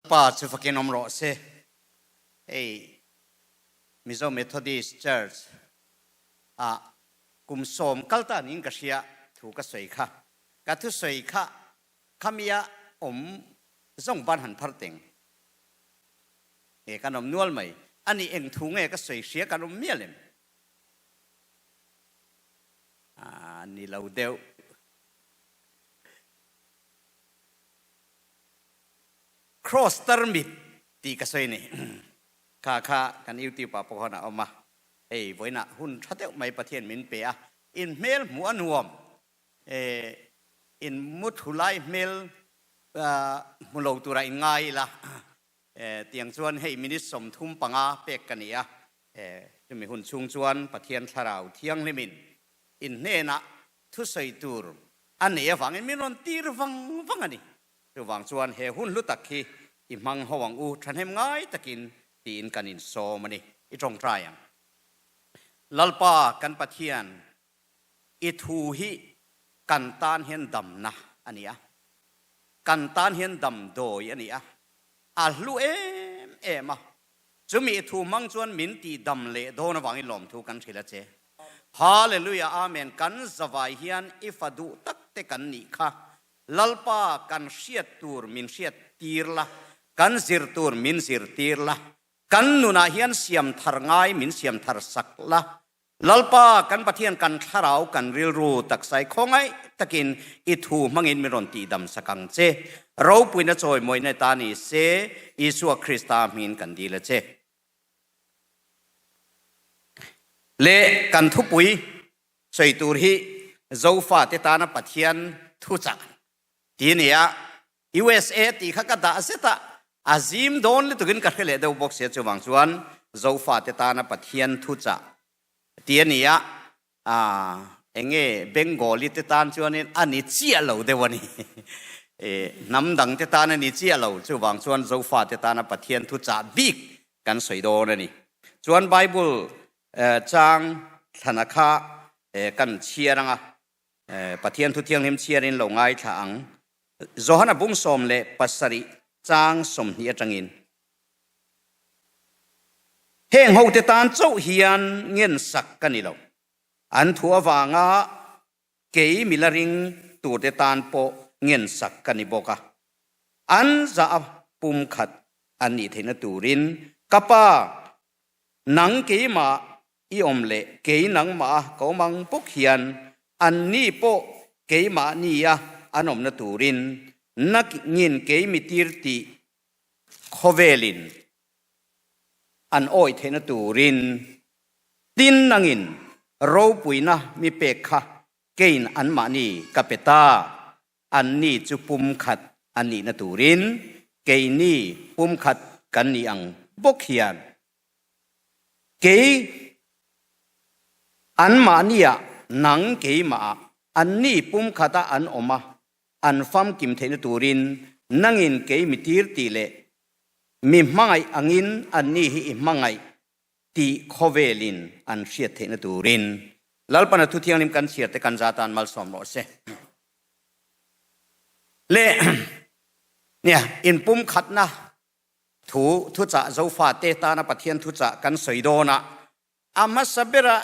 Pa chu fakin awm rawh se. Hei Mizo Methodist Church ah kum sawm kal ta niin ka hria thu ka sawi kha. Ka thusawi kha khamia awm zawng ban han phar teng. Nge kan awm nual mai. Ani eng thu nge ka sawi hria kan awm mial em? Aa ni lo deuh. Cross tarmit tih ka sawi ni. Kha kha kan YouTube ah pawh khan a awm a. Hei vawiinah hun tha deuh mai Pathian min pe a, in hmel hmuh a nuam. In mu thu lai hmel hmu lo tura in ngai ila. Tiang chuan hei minute 35 pek ka ni a. Chumi hun chhung chuan Pathian Thlarau Thianghlimin in hnenah thusawi tur a nei avangin min rawn tir vang vang a ni. Chuvang chuan he hun hlu tak hi i hmang ho ang u, thahnem ngai takin tiin kan insawm a ni. I tawngtai ang. Lalpa kan Pathian, i thu hi kan tan hian damna a ni a, kan tan hian damdawi a ni a, a hlu em em a. Chumi i thu hmang chuan min tih dam leh dawn avangin lawmthu kan hrilh a che. Hallelujah Amen kan zavai hian i fa duh tak te kan nih kha Lalpa kan hriat tur min hriat tir la, kan zir tur min zir tir la, kan nunah hian siam thar ngai min siam thar sak la, Lalpa kan Pathian kan thlarau kan rilru taksai khawngaih takin i thu hmangin min rawn tihdam sak ang che. Ropuina chawimawina ta ni se, Isua Krista hmingin kan dil a che. Le kan thupui sawi tur hi Zofate tana Pathian thuchah ti a ni a, USA tih kha ka dah zet a, a zim dawn lutukin ka hre leh deuh bawk sia chuvang chuan Zofate tana Pathian thuchah ti a ni a, enge Bengali te tan chuanin a ni chiah lo deuh a ni. Hnam dang te tan a ni chiah lo, chuvang chuan Zofate tana Pathian thuchah bik kan sawi dawn a ni. Chuan Bible chang thlana kha kan chhiar ang a, Pathian thu thianghlim chhiarin lo ngaithla ang. Johana bung 17 chang 20 atangin. Heng hote tan chauh hian ngensak ka ni lo. An thu avanga kei mila ring turte tan pawh ngensak ka ni bawk a. An zah a pumkhat an nih theihna turin ka pa nang keimah i awm leh kei nangmah a ka awm ang bawk hian anni pawh keimahni a an awmna turin nangin kei mi tir tih khawvelin an awih theihna turin tin nangin ropuina mi pek kha keiin anmahni ka pe ta, anni chu pumkhat an nihna turin keini pumkhat kan nih ang bawk hian. Kei anmahniah nang keimahah anni pumkhata an awm a, an famkim theihna turin nangin kei mi tir tih leh mi hmangaih angin anni hi i hmangaih tih khawvelin an hriat theihna turin Lalpana thu thianghlim kan chhiar te kan za tan malsawm rawh se. Le nia inpumkhatna Thu thuchah Zofate tana Pathian thuchah kan sawi dawn a, a hmasa bera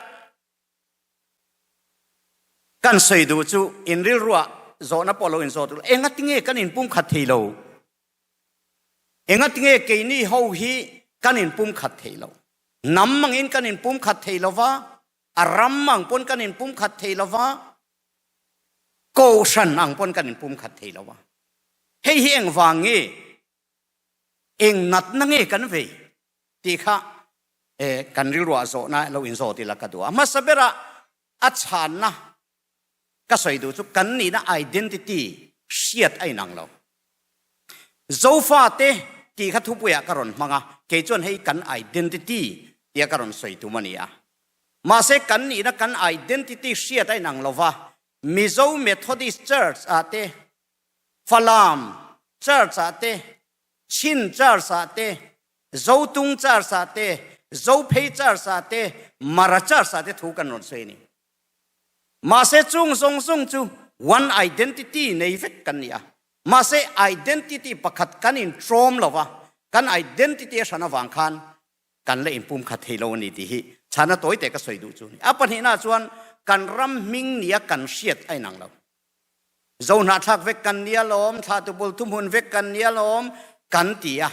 kan sawi duh chu in rilruah zawhna pawh lo inzawt ula, engatinge kan inpumkhat thei lo? Engatinge keini ho hi kan inpumkhat thei lo? Hnam angin kan inpumkhat thei lo va, a ram ang pawn kan inpumkhat thei lo va, kohhran ang pawn kan inpumkhat thei lo va. Hei hi engvang nge? Eng natna nge kan vei tih kha kan rilruah zawhna lo inzawt ila ka duh a. Hmasa berah a chhanna ka sawi duh chu kan nihna identity hriat a inang lo. Zofate tih kha thupuiah ka rawn hmang a, kei chuan hei kan identity tia ka rawn sawi tum a ni a. Mahse kan nihna kan identity hriat a inang lo va, Mizo Methodist Church ah te Falam Church ah te, Chin Church ah te, Zotung Church ah te, Zophei Church ah te, Mara Church ah te thu kan rawn sawi a ni. Mahse chung zawng zawng chu one identity nei vek kan ni a. Mahse identity pakhat kan inṭawm lo va, kan identity a hran avang khan kan la inpumkhat thei lo a ni tih hi chhana tawi teh ka sawi duh chu a ni. A pahnihnaah chuan kan ram hming nia kan hriat a inang lo. Zohnahthlak vek kan nia lawm, thlahtubul thuhmun vek kan nia lawm kan ti a.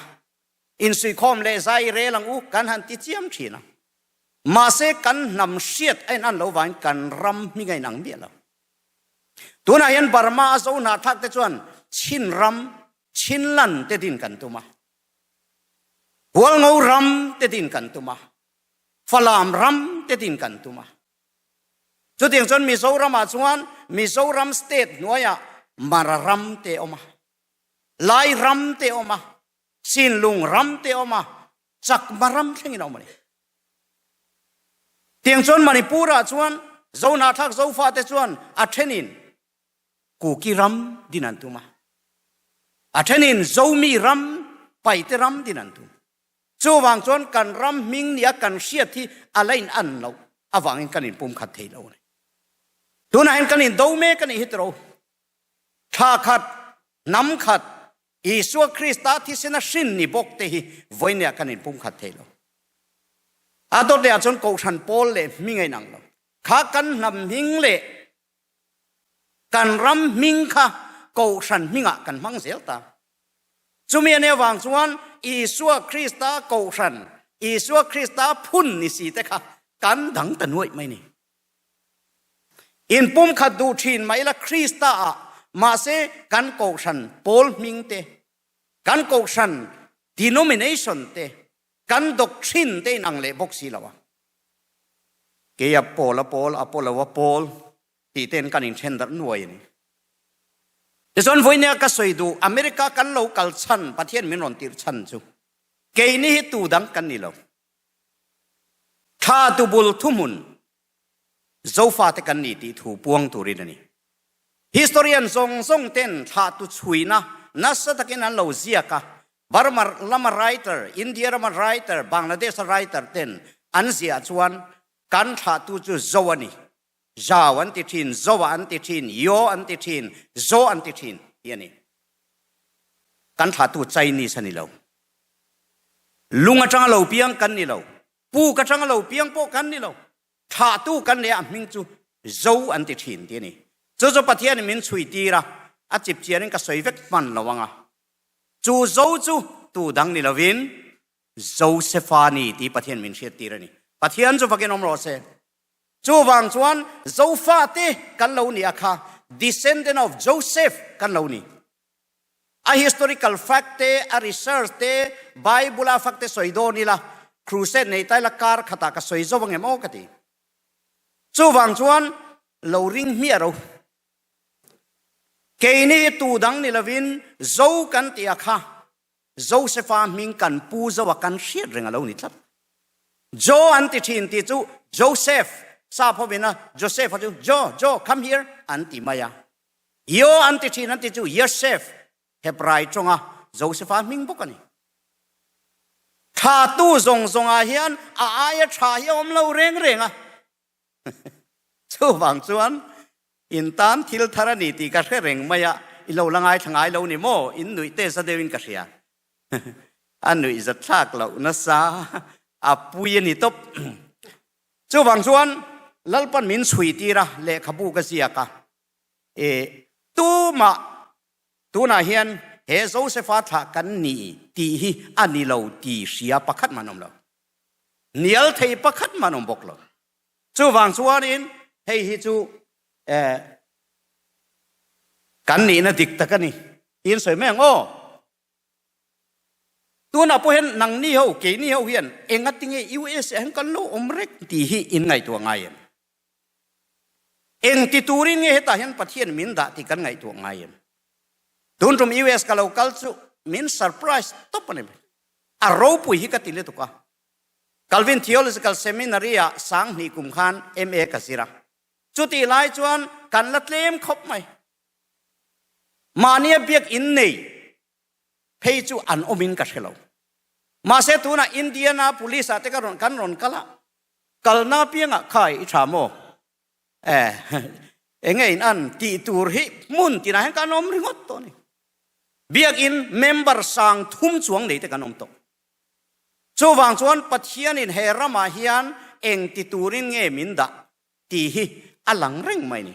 Insuikhawm leh zai rel ang u kan han ti chiam thin a. Mahse kan hnam hriat a inan lo vangin kan ram hming a inang miah lo. Tunah hian Burma a Zohnahthlak te chuan Chin ram, Chinland te din kan tum a. Hualngo ram te din kan tum a. Falam ram te din kan tum a. Chutiang chuan Mizoramah chuan Mizoram state hnuaiah Mara ram te awm a, Lai ram te awm a, Sinlung ram te awm a, Chakma ram thlengin a awm a ni. Tiang chuan Manipur-ah chuan Zohnahthlak Zofate chuan a thenin Kuki ram din an tum a, a thenin Zomi ram, Paite ram din an tum. Chuvang chuan kan ram hming nia kan hriat hi a la in an loh avangin kan inpumkhat thei lo a ni. Tunah hian kan indo mek a nih hi tiro. Thla khat, hnam khat, Isua Krista thisena hrin ni bawk te hi vawinia kan inpumkhat thei lo. A dawt lehah chuan Kohhran pawl leh hming a inang lo. Kha kan hnam hming leh kan ram hming kha Kohhran hmingah kan hmang zel ta. Chumi a nih avang chuan Isua Krista Kohhran, Isua Krista phun ni si te kha kan dang ta nuaih mai ni. Inpumkhat duh thin mai la Krista ah, mahse kan Kohhran pawl hming te, kan Kohhran denomination te, kan doctrine te inang leh bawk si lo a. Keia pawl a pawl, Apollo a pawl tih ten kan inthen darh nuai a ni. Tichuan vawinia ka sawi duh America kan lo kal chhan Pathian min rawn tirh chhan chu keini hi tu dang kan ni lo. Thla tubul thuhmun Zofate kan ni tih thu puang turin a ni. Historian zawng zawng ten thla tu chhuina nasa takin an lo ziak a, Burma lama writer, India rama writer, Bangladesh a writer ten an ziah chuan kan thlahtu chu Zo a ni. Zau an ti thin, Zoa an ti thin, Yo an ti thin, Zo an ti thin tih a ni. Kan thlahtu Chinese a ni lo. Lung atanga lo piang kan ni lo. Puk atanga lo piang pawh kan ni lo. Thlahtu kan nei a, a hming chu Zo an ti thin tih a ni. Chu chu Pathianin min chhui tir a, a chipchianin ka sawi vek hman lo ang a. Chu Zo chu tu dang ni lovin Josefa ni tih Pathian min hriat tir a ni. Pathian chu fakin awm rawh se. Chuvang chuan Zofate kan lo nih a kha descendant of Joseph kan lo ni. A historical fact te, a research te, Bible a fact te sawi dawn ila, crusade nei ta ila kar khatah ka sawi zo angem aw ka ti. Chuvang chuan lo ring hmiah ro. Keini hi tu dang ni lovin Zo kan tih a kha Josefa hming kan pu zo a kan hriat reng a lo ni tlat. Jo an ti thin tih chu Joseph, sap hovin a Joseph a chu Jo, Jo, come here an ti mai a. Yo an ti thin an ti chu Yosef, Hebrai tawnga Josefa hming bawk a ni. Thlatu zawng zawngah hian a aia tha hi a awm lo reng reng a. Chuvang chuan in tan thil thar a ni tih ka hre reng mai a, i lo la ngaithla ngai lo ni maw? In nuih te za deuhin ka hria. A nuih za thlak loh nasa, a pui a ni tawp. Chuvang chuan Lalpan min chhui tir a, lehkhabu ka ziak a, e tumah tunah hian he Josefa thlah kan ni tih hi a ni lo ti hria pakhat mah an awm lo. Hnial thei pakhat mah an awm bawk lo. Chuvang chuanin hei hi chu eh, kan nihna dik tak a ni tiin sawi mai ang aw. Tunah pawh hian nangni ho, keini ho hian engatinge USA hian kan lo awm reng tih hi in ngaihtuah ngai em? Engti turin nge hetah hian Pathian min dah tih kan ngaihtuah ngai em? Tun tum US ka lo kal chu min surprise tawp a ni mai. A ropui hi ka ti lutuk a. Calvin Theological Seminary-ah sanghnih kum khan MA ka zir a. Chutih lai chuan kan la tlem khawp mai. Mahnia biakinn nei phei chu an awmin ka hre lo. Mahse tunah Indianapolis-ah te ka rawn kan rawn kal a, kalna piangah khai i tha maw? Eh, enge in an tih tur hi hmun tinah hian kan awm ringawt tawh a ni. Biakinn member sang thum chuang nei te kan awm tawh. Chuvang chuan Pathianin he ramah hian eng ti turin nge min dah tih hi a lang reng mai ni.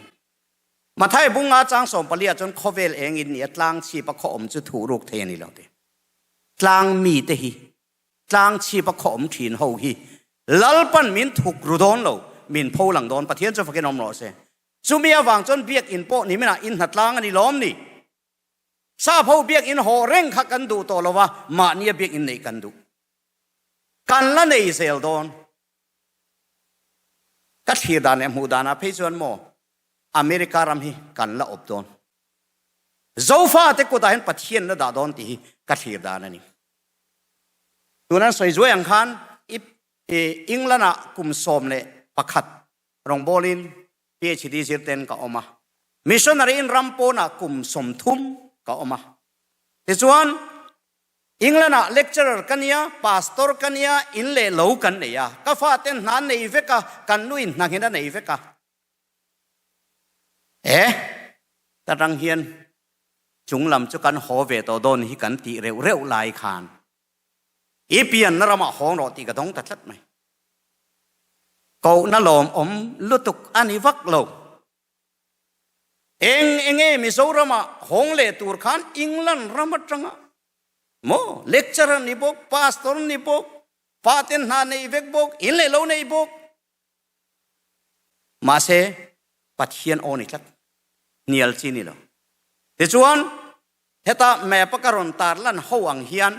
Mathai bunga chang sawmpalia chuan khawvel eng in nia tlang chhip a khaw awm chu thuh ruk thei a ni lo ti. Tlang mite hi tlang chhip a khaw awm thin ho hi Lalpan min thuk ru dawn lo, min pho lang dawn. Pathian chu fakin awm rawh se. Chumi avang chuan biakinn pawh ni minah in hnatlang a ni lawm ni. Sap ho biakinn haw reng kha kan duh tawh lo va, mahnia biakinn neih kan duh. Kan la nei zel dawn. Ka thlir dan leh hmuh danah phei chuan maw America ram hi kan la awp dawn. Zofate kutah hian Pathian la dah dawn tih hi ka thlir dan a ni. Tuna sawi zuai ang khan England-ah kum 11 rawngbawlin PhD zirten ka awm a. Missionary in ram pawnah kum 30 ka awm a. Tichuan, England-ah lecturer ka nia, pastor ka nia, in leh lo kan nei a. Ka faten hna an nei vek a, kan nuin hna nghin a nei vek a. E, ta rang hian chung lam chu kan haw ve tawh dawn hi kan tih reuh reuh lai khan i pianna ramah hawng rawh tih ka dawng ta tlat mai. Kohna lawmawm lutuk a ni vak lo. Eng enge Mizoramah hawng leh tur khan England ram atanga maw lecturer ni bawk, pastor ni bawk, paten hna nei vek bawk, in leh lo nei bawk. Mahse Pathian aw ni tlat. Hnial chi ni lo. Tichuan heta map a ka rawn tar lan ho ang hian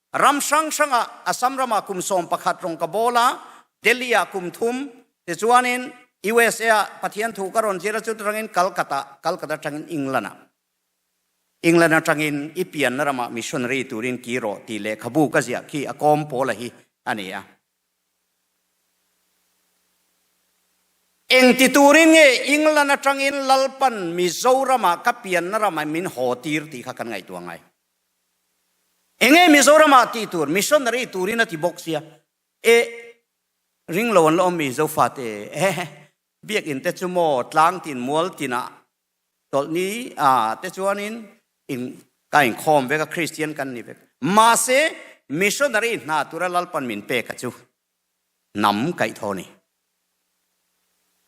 Ram hrang hrangah Assam ramah kum 11 rawng ka bawl a, Delhi-ah kum thum, tichuanin USA-ah Pathian thu ka rawn zir a, chutangin Calcutta, Calcutta atangin England-ah, England atangin i pianna ramah missionary turin ki rawh tih lehkhabu ka ziah khi a kawm pawla hi a ni a. Engti turin nge England atangin Lalpan Mizoramah ka pianna ramah min haw tir tih kha kan ngaihtuah ngai. Enge Mizoramah tih tur missionary turin a ti bawk sia. E ring lo an la awm mi Zofate e biakinn te chu maw tlang tin mual tinah tawlhni a te chuanin in ka inkhawm vek a Christian kan ni vek. Mahse missionary hna tura Lalpan min pek a chu hnam kaihthawh a ni.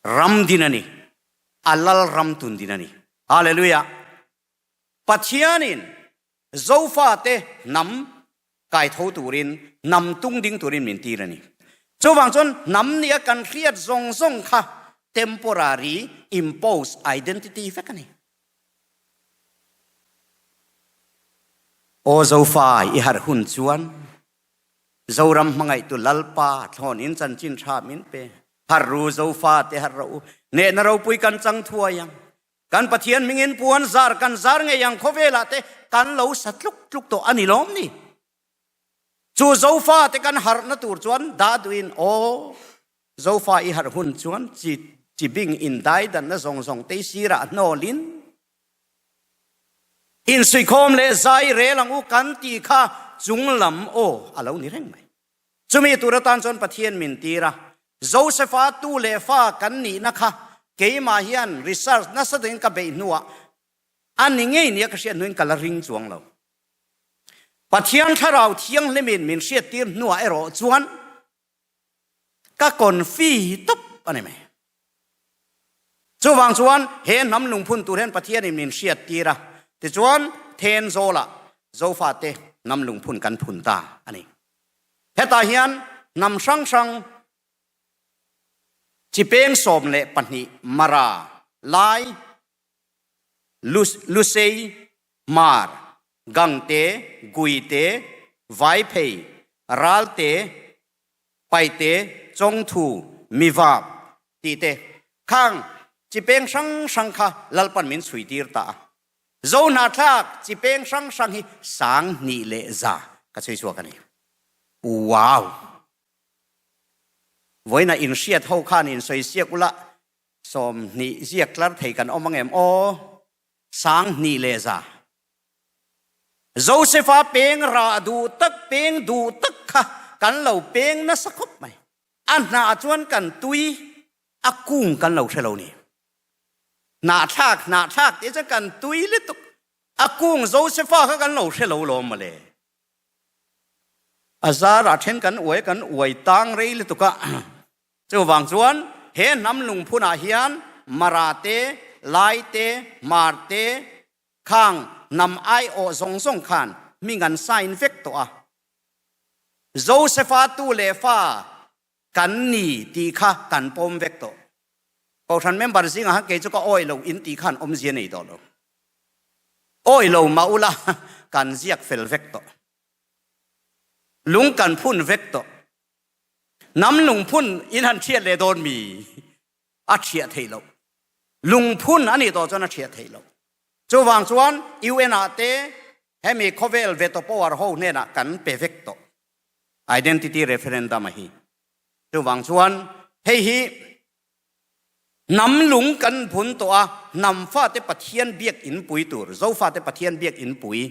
Ram din a ni. A lal ram tun din a ni. Hallelujah. Pathianin Zofate hnam kaitho turin, hnam tung ding turin min tir a ni. Chuvang chuan hnam nia kan hriat zawng zawng kha temporary imposed identity vek a ni. Aw Zofa i harh hun chuan Zoram hmangaihtu Lalpa thlawn in chanchin tha min pe. Harh ru Zofa te harh rawh u. Hnehna ropui kan chang thuai ang. Kan Pathian hmingin puan zar kan zar ngei ang khawvelah te kan lo sa tluk tluk tawh a ni lawm ni. Chu Zofa te kan harhna tur chuan dah duhin aw Zofa i harh hun chuan chi chibing indaidanna zawng zawng te i sirah hnawlin insuikhawm leh zai rel ang u kan tih kha chunglam aw a lo ni reng mai. Chumi tur atan chuan Pathian min tir a, Josefa tu leh fa kan nihna kha keimah hian research nasa takin ka beih hnuah a ni ngei nia ka hriat hnuin ka la ring chuang lo. Pathian Thlarau Thianghlimin min hriattir hnuah erawh chuan ka confi tawp a ni mai. Chuvang chuan he hnam lungphun tur hian Pathianin min hriattir a, tichuan Thenzawlah Zofate hnam lungphun kan phun ta a ni. Hetah hian hnam hrang hrang chi peng 12 Mara, Lai, Lusei, Hmar, Gangte, Guite, Vaiphei, Ralte, Paite, Chawngthu, Mivap tih te khang chi peng hrang hrang kha Lalpan min chhui tir ta a. Zo hnahthlak chi peng hrang hrang hi 2100 ka chhui chhuak a ni. Wow! Vawiinah inhriat ho khan insawi siak ula 20 ziak tlar thei kan awm ang em aw? 2100. Josefa peng rah duh tak, peng duh tak kha kan lo peng nasa khawp mai. A hnah chuan kan tui, a kung kan lo hre lo ni. Hnahthlak, hnahthlak tih chuan kan tui lutuk. A kung Josefa kha kan lo hre lo lawm mawle. A zarah then kan uai kan uai tang rei lutuk a. Chuvang chuan he hnam lungphunah hian Mara te, Lai te, Hmar te, khang hnam aiawh zawng zawng khan hming an sign vek tawh a. Josefa tu leh fa kan ni tih kha kan pawm vek tawh. Kohhran member zingah khan kei chu ka awih lo in tih khan awmzia nei tawh lo. Awih lo mah ula kan ziak fel vek tawh. Lung kan phun vek tawh. Hnam lungphun in han thiat leh dawn mi a thiah theih loh. Lungphun a nih tawh chuan a thiah theih loh. Chuvang chuan UN ah te hemi khawvel veto power ho hnenah kan pe vek tawh. Identity referendum a hi. Chuvang chuan hei hi hnam lung kan phun tawh a, hnam fate Pathian biak in pui tur, Zofate Pathian biak in pui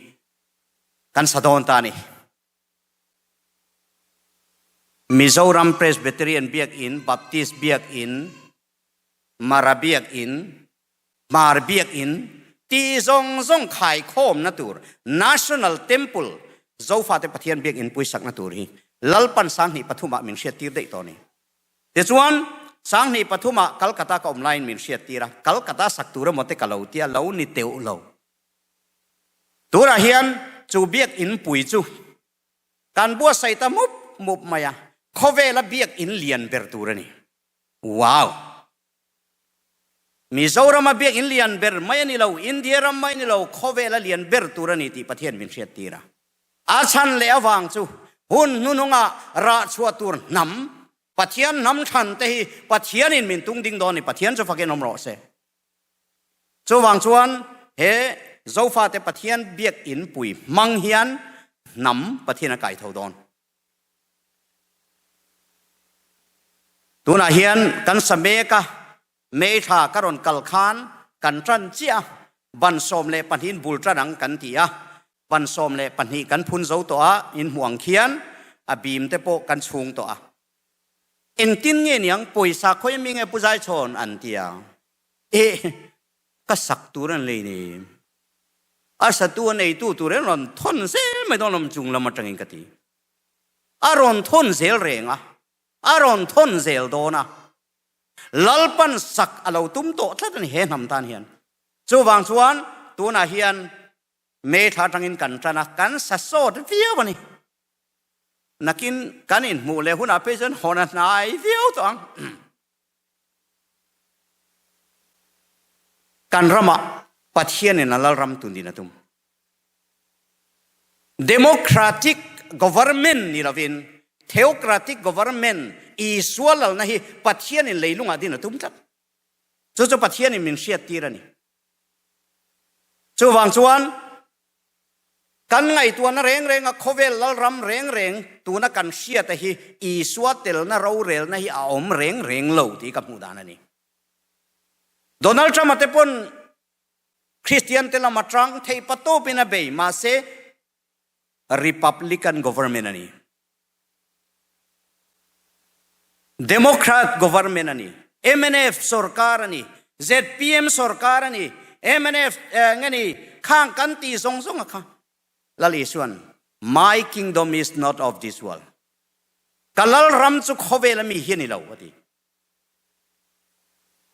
kan sa dawn ta a ni. Mizoram Presbyterian biak in, Baptist biak in, Mara biak in, Hmar biak in ti zawng zawng khaikhawmna tur National Temple Zofate Pathian biak in puisakna tur hi Lalpan 2003 ah min hriattir daih tawh a ni. Tichuan, 2003 ah Calcutta ka awm laiin min hriattir a, Calcutta sak tur emaw te ka lo tia lo ni teuh lo. Tunah hian chu biak in pui chu kan buatsaih ta mup mup mai a, khawvela biak in lian ber tur a ni. Wow! Mizorama biakinn lian ber mai a ni lo, India ram mai a ni lo, khawvela lian ber tur a ni tih Pathian min hriattir a. A chhan leh avang chu hun hnuhnungah rah chhuah tur hnam, Pathian hnam thlan te hi Pathianin min tung ding dawn a ni, Pathian chu fakin awm rawh se. Chuvang chuan he Zofate Pathian biakinn pui hmang hian hnam Pathian a kai tho dawn. Tunah hian kan sa mek a, May thla ka rawn kal khan kan tan chiah a, ban 12 in bul tan ang kan ti a, ban 12 kan phun zo tawh a, in hmuh ang khian a bim te pawh kan chhung tawh a. Engtin nge niang pawisa khawi mi nge Pu Zaichhawn an ti a, eh ka sak tur an lei ni, a satu a neitu tur in rawn thawn zel mai dawn awm chung lam atangin ka ti. A rawn thawn zel reng a, a rawn thawn zel dawn a, Lalpan sak a lo tum tawh tlat a ni he hnam tan hian. Chuvang chuan tunah hian May thla atangin kan tan a, kan sa sawt viau a ni. Nakin kan inhmuh leh hunah phei chuan hawn a hnai viau tawh ang. Kan ramah Pathianin a Lalram tun din a tum. Democratic government ni lovin Theocratic government, Isua lalna hi Pathianin leilungah din a tum tlat. Chu chu Pathianin min hriattir a ni. Chuvang chuan kan ngaihtuahna reng renga khawvel lalram reng reng tuna kan hriata hi Isua telna rorelna hi a awm reng reng lo tih ka hmuh dan a ni. Donald Trump-a te pawn Kristian te lam atang theih patawpin a bei, mahse Republican government a ni. Democrat government a ni. Mnf sorkar a ni. ZPM sorkar a ni. Mnf nge ni khang kan ti zawng zawng a kha. Lal Isuan, My kingdom is not of this world. Ka lal ram chu khawvel a mi hi a ni lo a ti.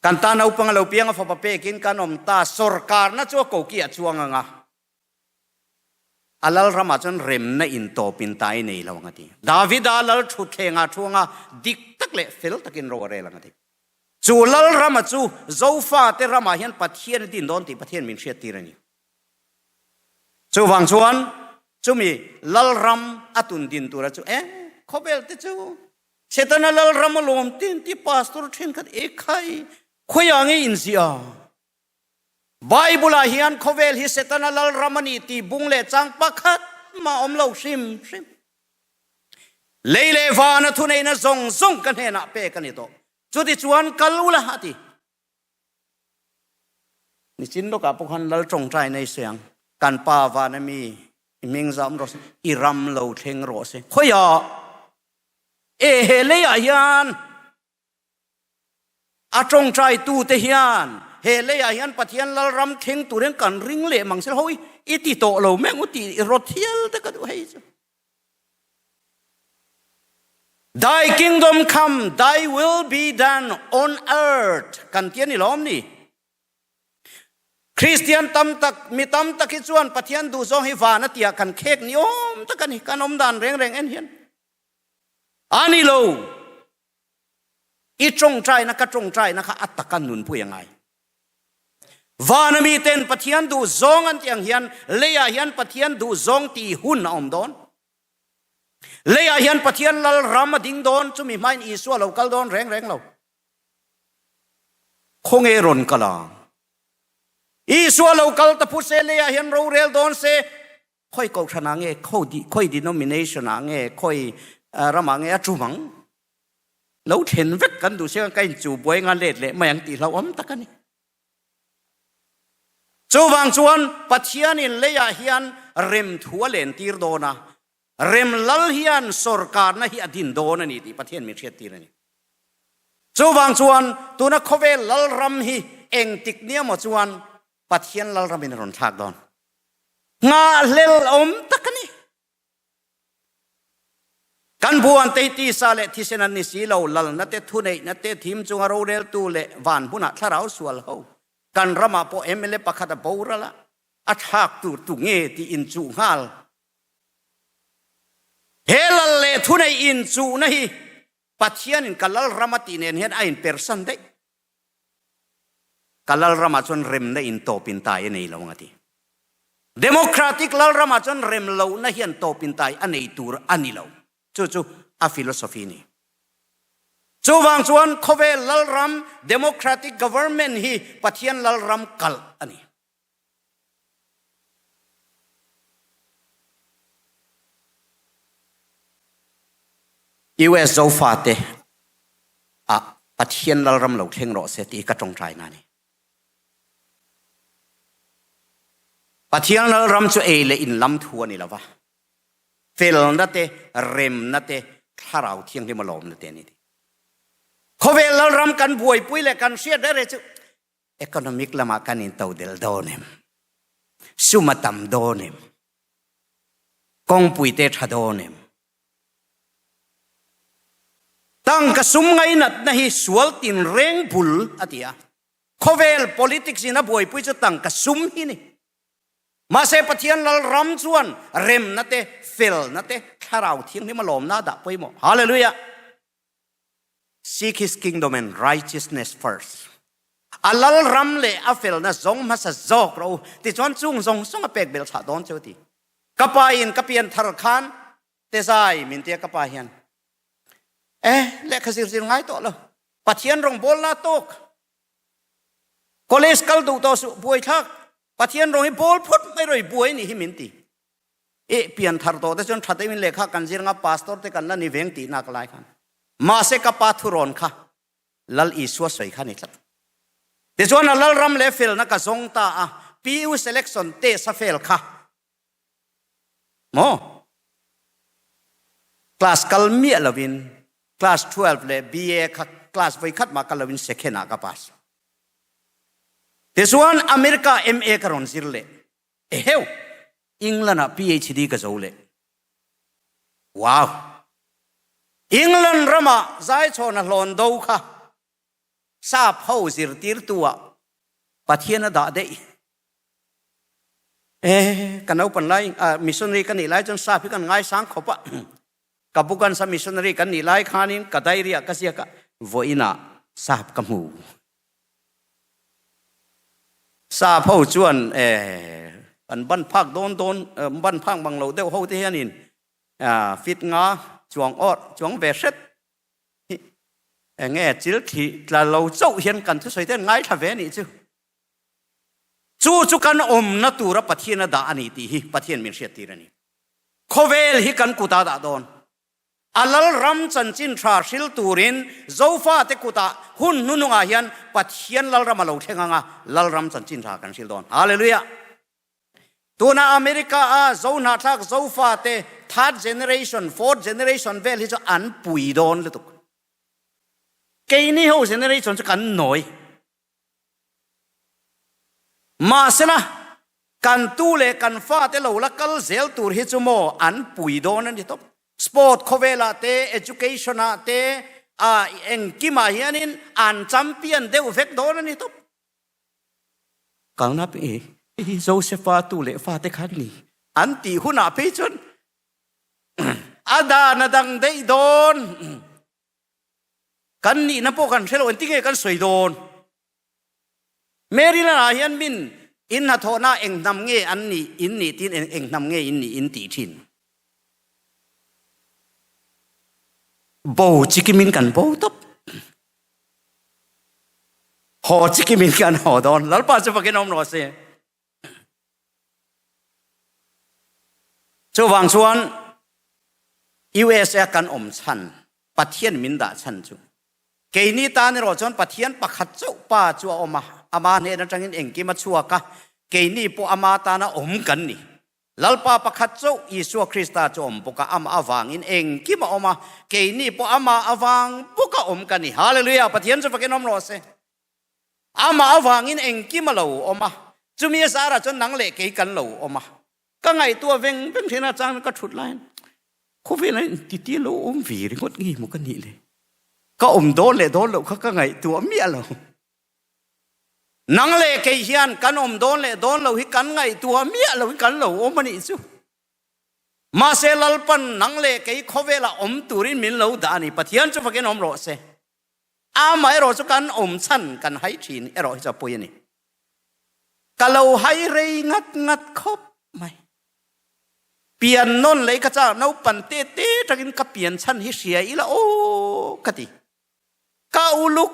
Kan ta naupang a lo piang a fapa pekin kan awm ta, sorkarna chu a koki a chuang ang a, a lal ramah chuan remna in tawp in tai nei lo ang a ti. Davida lal thutthleng ah thu anga dik tak leh fel takin ro a rel ang a ti. Chu lal rama chu Zofate ramah hian Pathian a din dawn tih Pathian min hriattir a ni. Chuvang chuan chumi lal ram a tun din tura chu eh khawvel te chu Setana lalram a lawm tin ti pastor thenkhat e khai khawiah nge in ziah? Bible ah hian khawvel hi Setana lalram a ni ti bung leh chang pakhat mah awm lo hrim hrim. Lei leh vana thuneihna zawng zawng ka hnenah pek a ni tawh. Chuti chuan kal ula a ti. Nichin lawkah pawh khan lal tawngtai nei se ang. Kan pa vana mi i hming zam rawh se, i ram lo thleng rawh se. Khawiah E he leiah hian a tawngtaitute hian he leiah hian Pathian Lalram thleng turin kan ring leh mang sel. Hawi! I ti tawh lo meng u tih rawt hial te ka duh hei chu. Thy kingdom come, thy will be done on earth kan ti a ni lawm ni. Kristian tam tak, mi tam tak hi chuan Pathian duhzawng hi van a tia kan khek ni awm tak a ni, kan awm dan reng reng en hian. A ni lo. I tawngtaina ka tawngtaina kha a taka nunpui a ngai. Vana miten Pathian duhzawng an tih ang hian leiah hian Pathian duhzawng tih hun a awm dawn. Leiah hian Pathian lal ram a ding dawn, chumi hmain Isua lo kal dawn reng reng lo. Khawnge rawn kal ang? Isua lo kal ta phut se, leiah hian rorel dawn se, khawi kohhran ah nge, khawi denomination ah nge, khawi ramah nge a tum ang? Lo thlen vek kan duh siang ka inchu buai nga let leh mai ang tih hlauhawm tak a ni. Chuvang chuan Pathianin leiah hian rem thu a len tir dawn a, rem lal hian sawrkarna hi a din dawn a ni tih Pathian min hriat tir a ni. Chuvang chuan tuna khawvel lal ram hi engtik nia maw chuan Pathian lal ramin a rawn thlak dawn. Nghahhlel awm tak a ni. Kan buan te hi tisa leh thisen an ni si lo, lalna te, thuneihna te, thim chunga roreltu leh van hmunah thlarau sual ho. Kan ramah pawh mla pakhat a boral a, a thlak tur tu nge tih inchuh nghal. He lal leh thuneih inchuhna hi Pathianin ka lal ram a tih nen hian a inpersan daih. Ka lalramah chuan remna in tawp in tai a nei lo ang a ti. Democratic lalramah chuan rem lohna hian tawp in tai a nei tur a ni lo. Chu chu a philosophy a ni. Chuvang chuan khawvel lalram democratic government hi Pathian lalram kalh a ni. US Zofate ah Pathian lalram lo thleng rawh se tih hi ka tawngtaina a ni. Pathian lalram chu ei leh in lam thu a ni lo va, felna te, remna te, thlarau thianghlim a lawmna te a ni. Khawvel lalram kan buaipui leh kan hriat reng reng chu Economic lamah kan intodel dawn em? Sum a tam dawn em? Kawngpui te tha dawn em? Tangka sum ngainatna hi sual tinreng bul a ti a. Khawvel politics in a buaipui chu tangka sum hi ni. Mahse Pathian lal ram chuan remna te, felna te, thlarau thianghlim a lawmna a dah pawimawh. Hallelujah! Seek his kingdom and righteousness first. A lal ram leh a felna zawng hmasa zawk rawh u. Tichuan chung zawng zawng a pek belh chhah dawn cheu ti. Ka pa in ka pian thar khan tezai min tia ka pa hian. Eh, lehkha zir zir ngai tawh lo. Pathian rawngbawl na tawk. College kal duh tawh suh buai thlak. Pathian rawng hi bawl phawt mai rawh i buai nih hi min ti. E pian thar tawh te chuan tha deuhin lehkha kan zir anga pastor te kan la ni veng tih nak lai khan mahse ka pa thurawn kha Lal Isua sawi kha ni tlat. Tichuan a lal ram leh felna ka zawng ta a PU selection test a fail kha maw class kal miah lovin class 12 leh BA kha class voi khat mah kal lovin second ah ka pass. Tichuan America MA ka rawn zir leh Eheu! England ah PhD ka zo leh. Wow! England ramah zaichhawn a hlawn do kha sap ho zirtirtu ah Pathian a dah daih. Eh, ka naupan lai, missionary ka nih lai chuan sap hi kan ngaisang khawp a. Ka bukan sa missionary kan nih lai khanin ka diary ah ka ziak a, vawiin ah sap ka hmu. Sap ho chuan an ban phak dawn dawn ban phak mang lo deuh ho te hianin fit nga chuang awrh chuang ve hret hi enge chil thli tla lo chauh hian kan thusawi te an ngaithla ve anih chu. Chu chu kan awmna tura Pathian a dah a ni tih hi Pathian min hriattir a ni. Khawvel hi kan kutah dah dawn. A lalram chanchin tha hril turin Zofate kutah hun hnuhnungah hian Pathian lalram a lo thleng ang a, lalram chanchin tha kan hril dawn. Hallelujah! Tuna America a Zo hnahthlak Zofate third generation, fourth generation vel hi chu an pui dawn lutuk. Keini ho generation chu kan nawi. Mahsela. Kan tu leh kan fate lo la kal zel tur hi chu maw an pui dawn a ni tawp. Sport khawvelah te, education ah te, ah engkimah hianin an champion deuh vek dawn a ni tawp. Kalna hei hi Josepha tu leh fate kha an ni an tih hunah phei chuan a dan a dang daih dawn. Kan nihna pawh kan hre lo, engtinge kan sawi dawn? Maryland ah hian min in hnathawhna eng hnam nge an nih in nih tiin eng hnam nge in nih in tih thin. Bo chikimin kan bo tawp. Haw chikimin kan haw dawn. Lalpa chu fakin awm rawh se. Chuvang chuan USA kan awm chhan Pathian min dah chhan chu keini tan erawh chuan Pathian pakhat chauh pa chu a awm a, ama hnen atangin engkim a chhuak a, keini pawh ama tana awm kan ni. Lalpa pakhat chauh Isua Krista chu awm bawk a, amah avangin engkim a awm a, keini pawh amah avang bawka awm kan ni. Hallelujah! Pathian chu fakin awm rawh se. Amah avangin engkim a lo awm a, chumi a zarah chuan nang leh kei kan lo awm a. Ka ngaihtuah veng veng thin a, chang ka thut laiin khawvelah intiti lo awm ve ringawt nge maw ka nih le? Ka awm dawn leh dawn loh kha ka ngaihtuah miah lo. Nang leh kei hian kan awm dawn leh dawn loh hi kan ngaihtuah miah lohin kan lo awm a nih chu. Mahse Lalpan nang leh kei khawvelah awm turin min lo dah a ni. Pathian chu fakin awm rawh se. Amaherawh chu kan awm chhan kan hai thin erawh hi chu a pawi a ni. Ka lo hai rei ngat ngat khawp mai. Pian nawn lei ka chak naupan te te tangin ka pian chhan hi hria ila aw ka ti. Ka uluk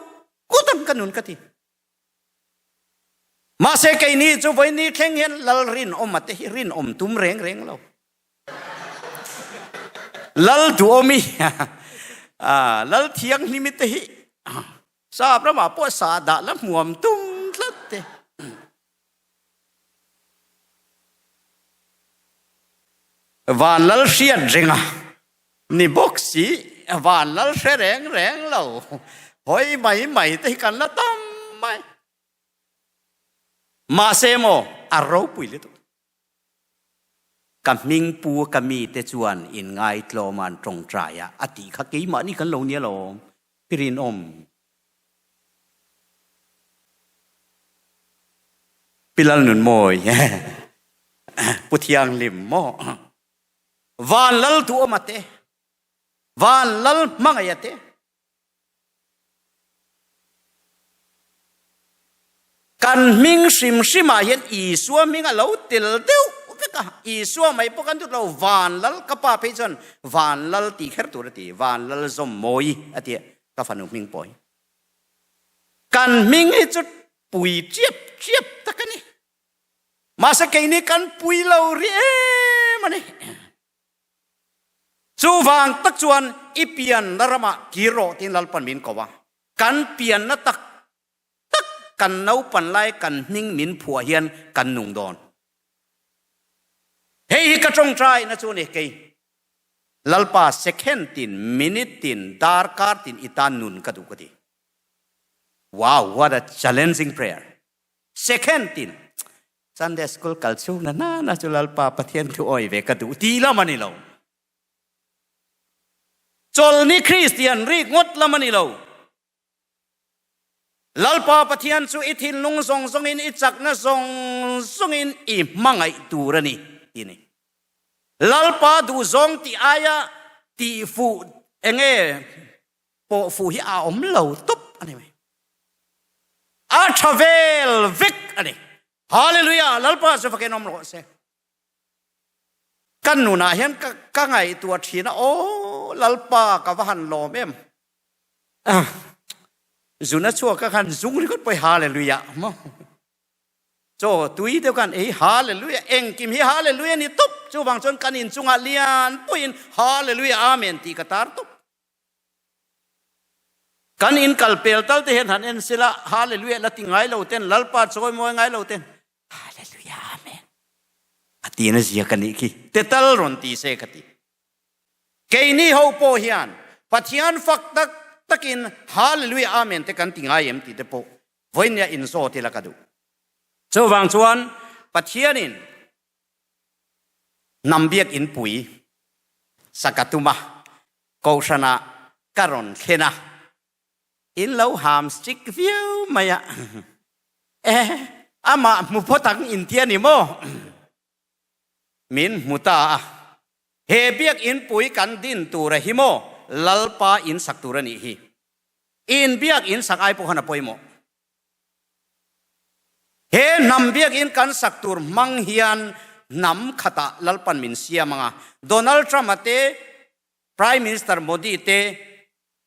kut ang ka nun ka ti. Mahse keini chu vawiini thleng hian lal rinawm a te hi rinawm tum reng reng lo. Lal duhawmi lal thianghlimi te hi sap ramah pawh sa dah la hmuam tum tlat te. Van lal hriat renga ni bawk si van lal hre reng reng lo hawi mai mai te hi kan la tam mai. Mahse maw a ropui lutuk. Ka hming pu ka mite chuan inngaitlawm an tawngtai a, a tih kha keimahni kan lo nia lawm, pi rinawm. Pi Lalnunmawi, Pu Thianghlim maw? Van Lal Duhawma te, Van Lal Hmangaih te, Kan hming hrim hrimah hian Isua hming a lo tel deuh vek a, Isua mai pawh kan dut lo, Van Lal ka pa phei chuan Van Lal tih kher tur a ti, Van Lal zawm mawi a ti a, ka fanu hming pawh hi. Kan hming hi chu pui chiap chiap tak a ni. Mahse keini kan pui lo rih em a ni. Chuvang tak chuan i pianna ramah kir rawh tiin Lalpan min ko a. Kan pianna tak tak kan naupan lai kan hming min phuah hian kan nung dawn. Hei hi ka tawngtaina chu a ni kei. Lalpa second tin, minute tin, darkar tin i tan nun ka duh ka ti. Wow, what a challenging prayer. Second tin, Sunday school kal chhung na na na chu Lalpa Pathian thu awi ve ka duh ti lam a ni lo. Chawlni Kristian rik ngawt lam a ni lo. Lalpa Pathian chu i thinlung zawng zawngin i chakna zawng zawngin i hmangaih tur a ni ti ni. Lalpa duhzawng tih aia tih fuh enge pawh fuh hi a awm lo tawp a ni mai. A tha vel vek a ni. Hallelujah! Lalpa chu fakin awm rawh se. Kan nunah hian ka, ka ngaihtuah thin a, aw Lalpa ka va han lawm em. Ah, zuna chhuak ka khan zung ringawt pawh hallelujah maw. Chaw tui deuh khan ei hallelujah engkim hi hallelujah ni tawp. Chuvang chuan kan inchungah lian puiin hallelujah amen tih ka tar tawp. Kan in kal pel tal te hian han en sila hallelujah la ti ngai lo ten Lalpa chawimawi ngai lo ten hallelujah amen a ti na zia ka nih khi te tal rawn ti se ka ti. Keini ho pawh hian Pathian fak tak takin hallelujah amen te kan ti ngai em ti te pawh vawinia in zawt ila ka duh. Chuvang chuan. Pathianin hnam biakinn pui sak a tum a, Kohhranah ka rawn thlen a, in lo ham strict viau mai a, e, amah hmu phawt ang in ti a ni maw? Min hmu ta a, he biakinn pui kan din tur a hi maw? Lalpa in sak tur a nih hi. In biakinn sak ai pawh khan a pawimawh. He hnam biakinn kan sak tur hmang hian hnam khatah Lalpan min siam ang a, Donald Trump-a te, Prime Minister Modi te,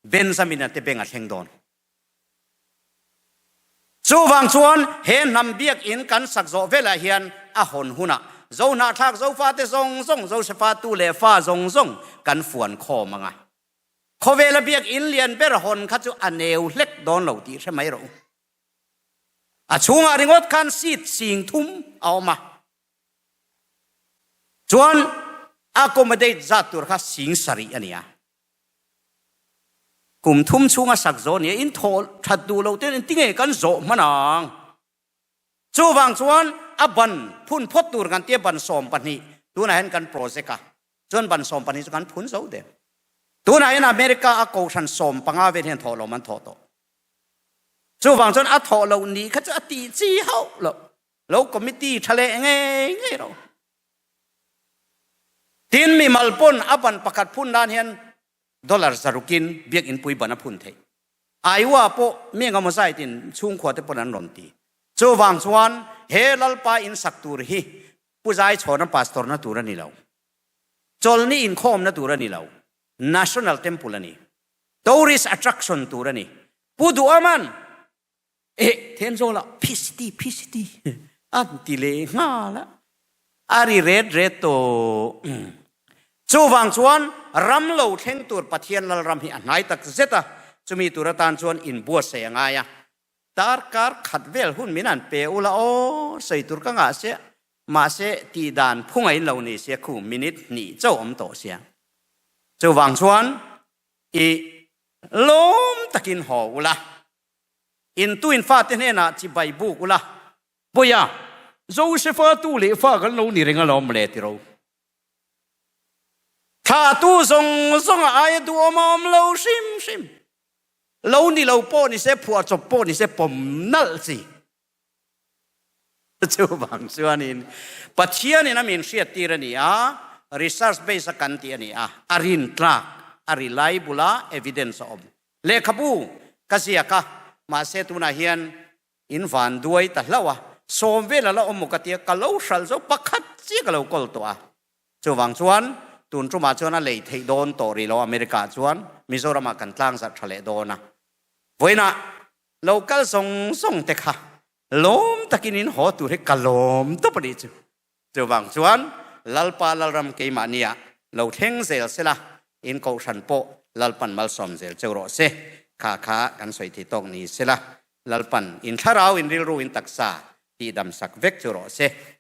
Benjamin-a te beng a thleng dawn. Chuvang chuan he hnam biakinn kan sak zawh velah hian a hawn hunah Zohnahthlak Zofate zawng zawng, Josefa tu leh fa zawng zawng kan fuan khawm ang a. Khawvela biakinn lian ber hawn kha chu a neu hlek dawn lo tih hre mai rawh u. A chhungah ringawt khan seat 3000 a awm a, chuan accommodate zat tur kha 7000 a ni a. Kum thum chhunga sak zawh nia in thawh that duh loh ten engti nge kan zawh hman ang? Chuvang chuan a ban phun phawt tur kan tia ban 12 tunah hian kan project a, chuan ban 12 chu kan phun zo der. Tunah hian America a kohhran 15 vel hian thawhlawm an thawh tawh. Chuvang chuan a thawh loh ni kha chu a tih chi hauh loh. Lo committee tha leh ngei ngei rawh. Tin mimal pawn a ban pakhat phun nan hian dollar zarukin biakinn pui ban a phun theih. Iowa pawh mi engemaw zaitin chhungkhua te pawn an rawn ti. Chuvang chuan he Lalpa in sak tur hi Pu Zaichhawna pastor na tur a ni lo. Chawlhni inkhawmna tur a ni lo. National Temple a ni. Tourist attraction tur a ni. Pu Duhaman eh Thenzawlah Phi City Phi City an ti leh nghal a. A ri ret ret tawh. Chuvang chuan ram lo thleng tur Pathian Lalram hi a hnai tak zet a, chumi tur atan chuan inbuatsaih a ngai a. Darkar khat vel hun min an pe ula aw, sawi tur ka ngah sia, mahse tih dan phung a in lo ni sia khu minute hnih chauh awm tawh sia. Chuvang chuan i lawm takin haw ula, in tu in fate hnenah chibai buk ula, Puia, Josefa tu leh fa kan lo ni reng alawm le ti ro. Thla tu zawng zawng a aia duhawm a awm lo hrim hrim. Lo ni lo pawh ni se, phuah chawp pawh ni se pawm nalh chi. Chuvang chuanin Pathianin a min hriattir a ni a, research base a kan tih a ni a, a rintlak, a reliable a, evidence a awm. Lehkhabu ka ziak a, mahse tunah hian in van duai ta hlauh a, sawm vel a la awm maw ka tia, ka lo hralh zo pakhat chiah ka lo kawl tawh a. Chuvang chuan tun tumah chuan a lei theih dawn tawh rih lo America ah chuan Mizoram ah kan tlangzarh tha leh dawn a. Vawiinah lo kal zawng zawng te kha lawm takin in haw tur hi ka lawm tawp a nih chu. Chuvang chuan Lalpa Lalram keimahni ah lo thleng zel sela in kohhran pawh Lalpan malsawm zel cheu rawh se. Kha kha kan sawi thei tawk ni sela Lalpan in thlarau in rilru in taksa tihdam sak vek chu rawh se.